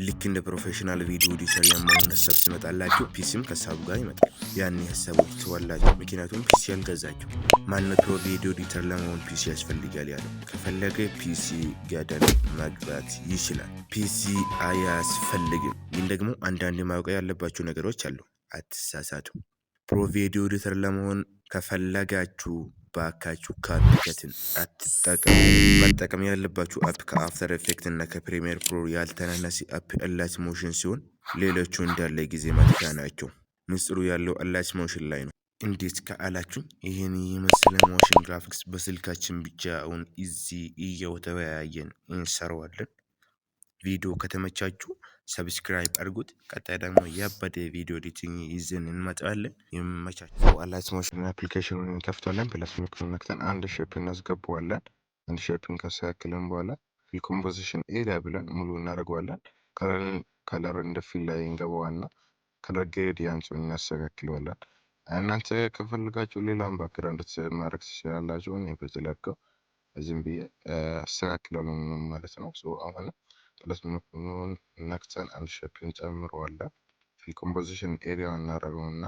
ልክ እንደ professional video editor የመሆን ሀሳብ ሲመጣላችሁ PC ም ከሀሳቡ ጋር ይመጣል። ያኔ ሀሳቡ ትተዋላችሁ፣ ምክንያቱም PC አልገዛችሁ። ማነው pro video editor ለመሆን PC ያስፈልጋል ያለው? ከፈለገ PC ገደል መግባት ይችላል። PC አያስፈልግም። ግን ደግሞ አንዳንድ ማወቅ ያለባችሁ ነገሮች አሉ። አትሳሳቱ። Pro video editor ለመሆን ከፈለጋችሁ ባካችሁ CapCut ን አትጠቀሙ። መጠቀም ያለባችሁ app ከ After Effect እና ከ Premiere Pro ያልተናነሰ app Alight Motion ሲሆን ሌሎቹ እንዳለ ጊዜ ማጥፊያ ናቸው። ምስጢሩ ያለው Alight Motion ላይ ነው። እንዴት ካላችሁኝ ይህን የመሰለ motion graphics በስልካችን ብቻ አሁን እዚህ እየተወያየን እንሰራዋለን። ቪዲዮ ከተመቻችሁ subscribe አድርጉት። ቀጣይ ደግሞ ያበደ video editing ይዘን እንመጣለን። ይመቻችሁ። Alight Motion application ኑን እንከፍተዋለን። Plus ምልክቱን ነክተን አንድ shape እናስገባዋለን። አንድ shape ን ካስተካከልን በኋላ composition area ብለን ሙሉ እናደርገዋለን። Color and fill ላይ እንገባዋና color gradient ኡን እናስተካክለዋለን። እናንተ ከፈልጋችሁ ሌላም background ማድረግ ትችላላችሁ። እኔ በዚህ ላድርገው ዝም ብዬ አስተካክለዋለሁ ማለት ነው። አሁን plus ምልክቱን ነክተን አንድ shape እንጨምረዋለን። Fill composition area እናደርገውና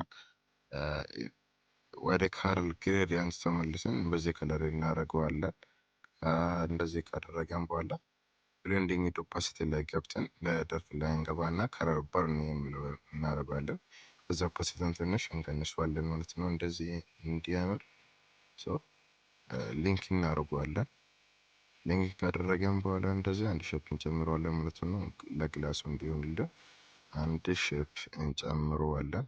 ወደ color gradient ተመልሰን በዚህ color እናደርገዋለን። እንደዚህ ካደረገን በኋላ blending opacity ላይ ገብተን ለደርፍ ላይ እንገባና color burn የሚለው እናደርገዋለን። በዛ opacity ን ትንሽ እንቀንሰዋለን ማለት ነው። እንደዚህ እንዲያምር link እናደርገዋለን። Link ካደረገን በኋላ እንደዚህ አንድ shape እንጨምረዋለን ማለት ነው። ለ glass ኡ እንዲሆንልን አንድ shape እንጨምረዋለን።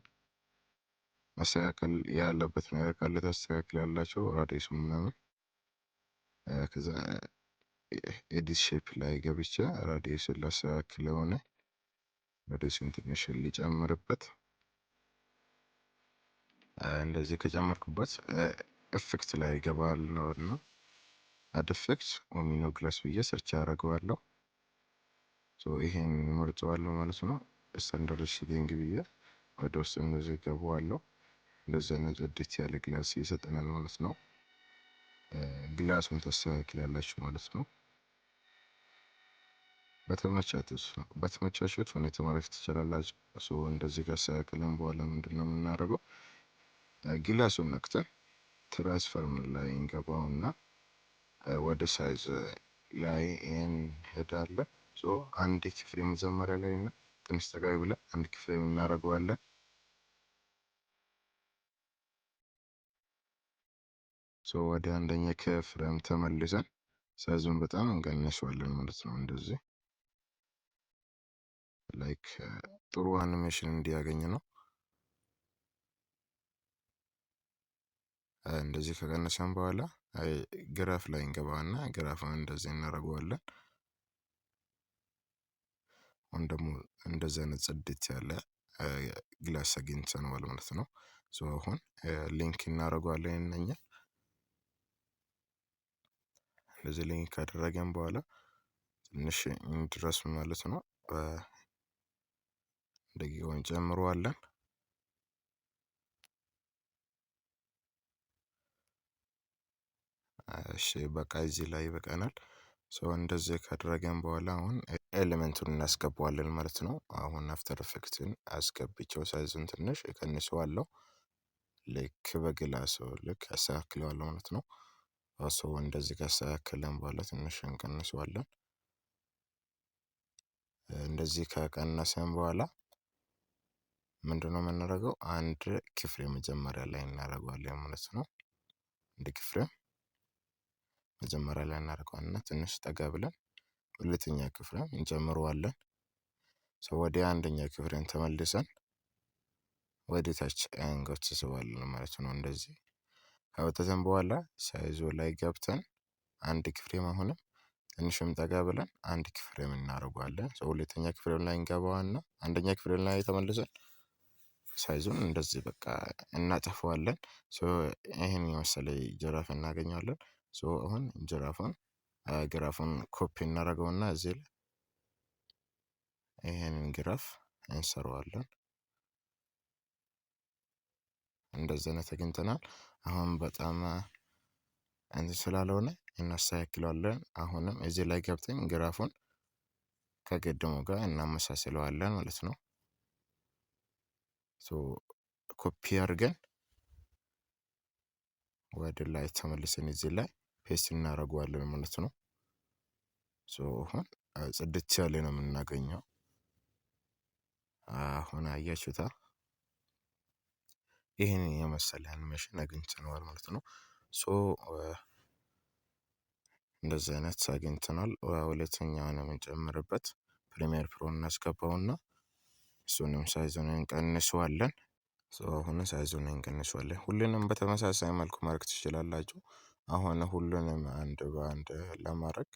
ማስተካከል ያለበት ነገር ካለ ታስተካክላላችሁ፣ radius ኡ ምናምን። ከዛ edit shape ላይ ገብቼ radius ኡን ላስተካክለው ሆነ radius ኡን ትንሽ ሊጨምርበት። እንደዚህ ከጨመርኩበት effect ላይ ይገባል እና add effect Omino glass ብዬ search አደርገዋለሁ። ይሄን መርጠዋለሁ ማለት ነው። Standard setting ብዬ ወደ ውስጥ እንደዚህ ገባዋለሁ። እንደዚህ አይነት ጽድት ያለ glass ይሰጠናል ማለት ነው። Glass ኡን ታስተካክላላችሁ ማለት ነው። በተመቻችሁት ሁኔታ ማድረግ ትችላላችሁ። እንደዚህ ካስተካከልን በኋላ ምንድነው የምናደርገው? Glass ኡን ነክተን transform ላይ እንገባውና ወደ size ላይ እንሄዳለን። አንድ keyframe መጀመሪያ ላይ እና ትንሽ ጠጋ ብለን አንድ keyframe እናደርገዋለን። ወደ አንደኛ keyframe ተመልሰን size ኡን በጣም እንቀንሰዋለን ማለት ነው። እንደዚህ like ጥሩ አኒሜሽን እንዲያገኝ ነው። እንደዚህ ከቀነሰን በኋላ graph ላይ እንገባና graph ን እንደዚህ እናደርገዋለን። አሁን ደግሞ እንደዚህ አይነት ጽድት ያለ glass አግኝተነዋል ማለት ነው። አሁን link እናደርገዋለን እነኛ እንደዚህ link ካደረገን በኋላ ትንሽ እንድረስ ማለት ነው። ደቂቃውን ጨምረዋለን። እሺ በቃ እዚህ ላይ ይበቃናል። እንደዚህ ካደረገን በኋላ አሁን element ኡን እናስገባዋለን ማለት ነው። አሁን After Effect ን አስገብቼው size ኡን ትንሽ እቀንሰዋለሁ። ልክ በ glass ኡ ልክ አስተካክለዋለሁ ማለት ነው። እንደዚህ ካስተካከለን በኋላ ትንሽ እንቀንሰዋለን። እንደዚህ ከቀነሰን በኋላ ምንድነው የምናደርገው? አንድ keyframe መጀመሪያ ላይ እናደርገዋለን ማለት ነው። አንድ keyframe መጀመሪያ ላይ እናደርገዋለን እና ትንሽ ጠጋ ብለን ሁለተኛ keyframe እንጨምረዋለን። ወደ አንደኛ keyframe ተመልሰን ወደ ታች እንጎትተዋለን ማለት ነው። እንደዚህ ካወጣን በኋላ size ኡ ላይ ገብተን አንድ keyframe አሁንም ትንሽም ጠጋ ብለን አንድ keyframe እናደርገዋለን። ሁለተኛ keyframe ላይ እንገባዋና አንደኛ keyframe ላይ ተመልሰን size ኡን እንደዚህ በቃ እናጠፋዋለን። ይሄን የመሰለ ጅራፍ እናገኛለን። አሁን ጅራፉን graph ኡን copy እናደርገውና እዚህ ላይ ይሄንን graph እንሰራዋለን። እንደዚህ አይነት አግኝተናል። አሁን በጣም እንትን ስላልሆነ እናስተካክለዋለን። አሁንም እዚህ ላይ ገብተን graph ኡን ከቅድሙ ጋር እናመሳስለዋለን ማለት ነው። So copy አድርገን ወደ ላይ ተመልሰን እዚህ ላይ paste እናደርገዋለን ማለት ነው። So አሁን ጽድት ያለ ነው የምናገኘው። አሁን አያችሁታ፣ ይህን የመሰለ አኒሜሽን አግኝተነዋል ማለት ነው። So እንደዚህ አይነት አግኝተናል። ሁለተኛውን የምንጨምርበት Premiere Pro እናስገባውና እሱንም size ኡን እንቀንሰዋለን። So አሁን size ኡን እንቀንሰዋለን። ሁሉንም በተመሳሳይ መልኩ ማድረግ ትችላላችሁ። አሁን ሁሉንም አንድ በአንድ ለማድረግ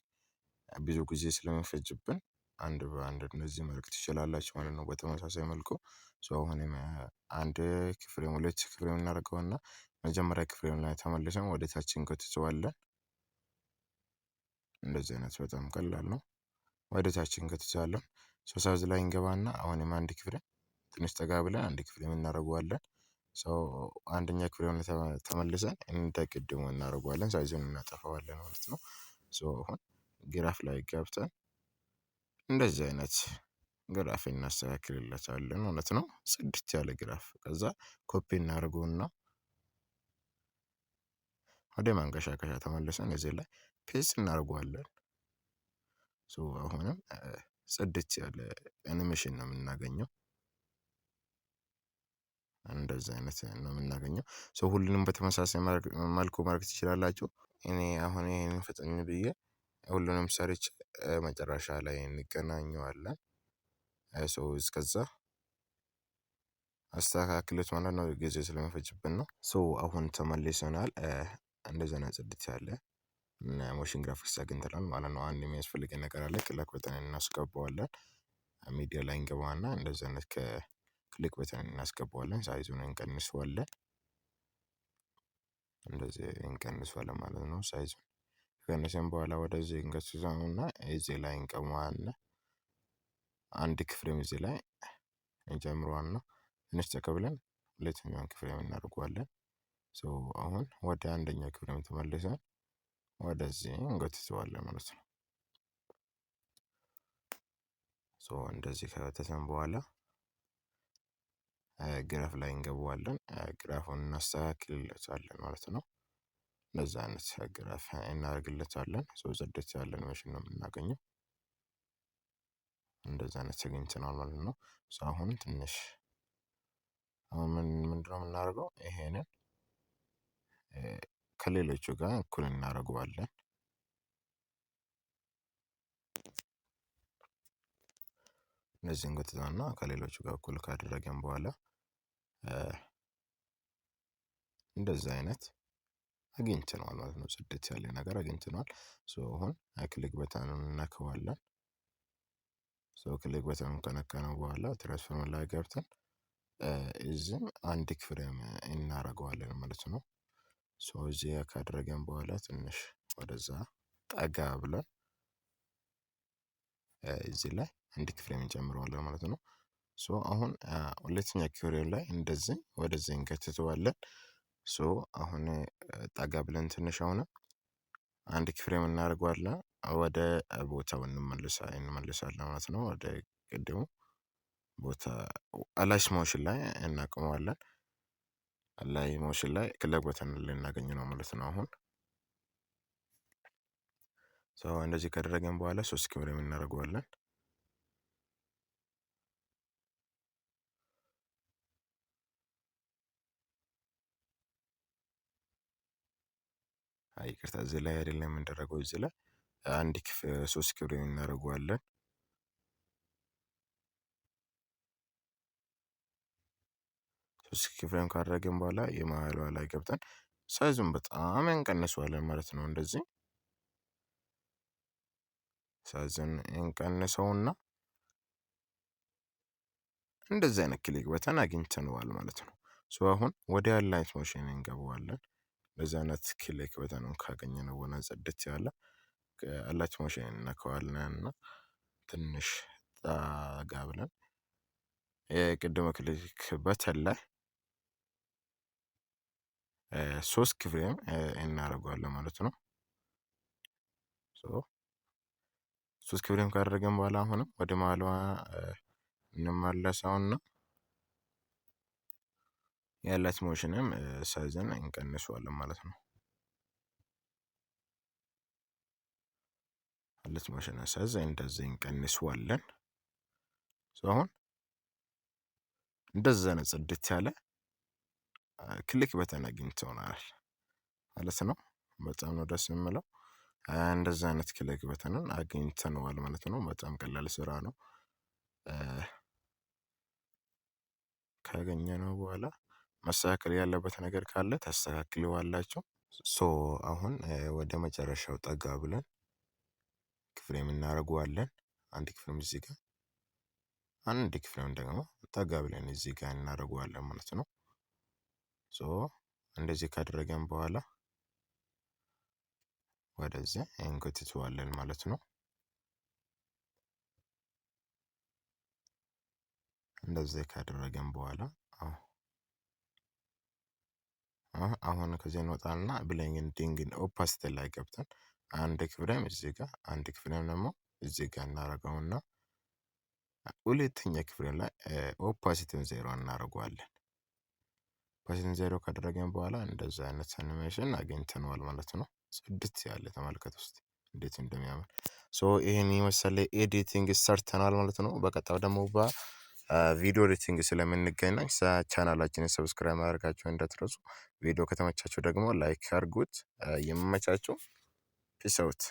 ብዙ ጊዜ ስለሚፈጅብን አንድ በአንድ እንደዚህ ማድረግ ትችላላችሁ ማለት ነው። በተመሳሳይ መልኩ። So አሁንም አንድ keyframe፣ ሁለት keyframe እናደርገውና መጀመሪያ keyframe ላይ ተመልሰን ወደ ታች እንጎትተዋለን። እንደዚህ አይነት በጣም ቀላል ነው። ወደ ታች እንጎትተዋለን። So size ላይ እንገባና አሁንም አንድ keyframe፣ ትንሽ ጠጋ ብለን አንድ keyframe እናደርገዋለን። So አንደኛ keyframe ላይ ተመልሰን እንደ ቅድሙ እናደርገዋለን። Size ኡን እናጠፋዋለን ማለት ነው። So አሁን graph ላይ ገብተን እንደዚህ አይነት graph እናስተካክልለታለን ማለት ነው። ጽድት ያለ graph። ከዛ ኮፒ እናደርገውና ወደ ማንቀሳቀሻ ተመልሰን እዚህ ላይ paste እናደርገዋለን። So አሁንም ጽድት ያለ አኒሜሽን ነው የምናገኘው። እንደዚህ አይነት ነው የምናገኘው። So ሁሉንም በተመሳሳይ መልኩ ማድረግ ትችላላችሁ። እኔ አሁን ይሄንን ፈጠን ብዬ ሁሉንም ሰርቼ መጨረሻ ላይ እንገናኘዋለን። So እስከዛ አስተካክሉት ማለት ነው። ጊዜ ስለሚፈጅብን ነው። So አሁን ተመልሰናል። እንደዚህ አይነት ጽድት ያለ motion graphics አግኝተናል ማለት ነው። አንድ የሚያስፈልገን ነገር አለ። Click button እናስገባዋለን። ሚዲያ ላይ እንገባና እንደዚህ አይነት ከ click button እናስገባዋለን። Size ኡን እንቀንሰዋለን። እንደዚህ እንቀንሰዋለን ማለት ነው። Size ኡን ከቀነስን በኋላ ወደዚህ እንገስሰውና እዚህ ላይ እንቀመዋለን። አንድ keyframe እዚህ ላይ እንጨምረዋልና ትንሽ ተቀብለን ሁለተኛውን keyframe እናደርገዋለን። So አሁን ወደ አንደኛው keyframe ተመልሰን ወደዚህ እንጎትተዋለን ማለት ነው። So እንደዚህ ከጎተትን በኋላ graph ላይ እንገባዋለን። Graph ኡን እናስተካክልለታለን ማለት ነው። እንደዛ አይነት graph እናደርግለታለን። So ጽድት ያለ አኒሜሽን ነው የምናገኘው። እንደዛ አይነት አግኝተናል ማለት ነው። So አሁን ትንሽ አሁን ምን ምንድነው የምናደርገው? ይሄንን ከሌሎቹ ጋር እኩል እናደርገዋለን። እነዚህን ጎትተና ከሌሎቹ ጋር እኩል ካደረገን በኋላ እንደዚህ አይነት አግኝተነዋል ማለት ነው። ጽድት ያለ ነገር አግኝተነዋል። So አሁን click button ኡን እንነካዋለን። So click button ኡን ከነካነው በኋላ transform ላይ ገብተን እዚህም አንድ keyframe እናደርገዋለን ማለት ነው። So እዚህ ካደረገን በኋላ ትንሽ ወደዛ ጠጋ ብለን እዚህ ላይ አንድ keyframe እንጨምረዋለን ማለት ነው። So አሁን ሁለተኛ keyframe ላይ እንደዚህ ወደዚህ እንከትተዋለን። So አሁን ጠጋ ብለን ትንሽ አሁን አንድ keyframe እናደርገዋለን፣ ወደ ቦታው እንመልሳለን ማለት ነው። ወደ ቅድሙ ቦታ Alight Motion ላይ እናቆመዋለን። Alight Motion ላይ click button ልናገኝ ነው ማለት ነው። አሁን so እንደዚህ ካደረገን በኋላ ሶስት keyframe እናደርገዋለን። አይ ይቅርታ፣ እዚህ ላይ አይደለም የምንደረገው፣ እዚህ ላይ አንድ ሶስት keyframe እናደርገዋለን። ሶስት keyframe ካደረግን በኋላ የመሀሏ ላይ ገብተን size ኡን በጣም እንቀንሰዋለን ማለት ነው። እንደዚህ size ኡን እንቀንሰውና እንደዚህ አይነት click button አግኝተነዋል ማለት ነው። So አሁን ወደ Alight Motion እንገባዋለን። በዚህ አይነት click button ኡን ካገኘነው በኋላ ጽድት ያለ Alight Motion እንነካዋለን እና ትንሽ ጠጋ ብለን የቅድመ click button ላይ ሶስት keyframe እናደርገዋለን ማለት ነው። So ሶስት keyframe ካደረገን በኋላ አሁንም ወደ መሀሏ እንመለሰውና የ Alight Motion ም size ን እንቀንሰዋለን ማለት ነው። Alight Motion size እንደዚህ እንቀንሰዋለን። አሁን እንደዛ ነው ጽድት ያለ click button አግኝተናል ማለት ነው። በጣም ነው ደስ የሚለው። እንደዛ አይነት click button ን አግኝተነዋል ማለት ነው። በጣም ቀላል ስራ ነው። ካገኘነው በኋላ መስተካከል ያለበት ነገር ካለ ታስተካክለዋላችሁ። So አሁን ወደ መጨረሻው ጠጋ ብለን keyframe እናደርገዋለን። አንድ keyframe እዚህ ጋር፣ አንድ keyframe ደግሞ ጠጋ ብለን እዚህ ጋር እናደርገዋለን ማለት ነው። So እንደዚህ ካደረገን በኋላ ወደዚህ እንጎትተዋለን ማለት ነው። እንደዚህ ካደረገን በኋላ አሁን ከዚህ እንወጣና blending opacity ላይ ገብተን አንድ keyframe እዚህ ጋር፣ አንድ keyframe ደግሞ እዚህ ጋር እናደርገውና ሁለተኛ keyframe ላይ opacity ን 0 እናደርገዋለን። Opacity ን 0 ካደረገን በኋላ እንደዛ አይነት አኒሜሽን አግኝተነዋል ማለት ነው። ጽድት ያለ ተመልከት ውስጥ እንዴት እንደሚያምር። So ይሄን የመሰለ editing ሰርተናል ማለት ነው። በቀጣዩ ደግሞ በ video editing ስለምንገናኝ ቻናላችንን subscribe ማድረጋችሁን እንዳትረሱ። ቪዲዮ ከተመቻችሁ ደግሞ like አድርጉት። ይመቻችሁ። Peace out።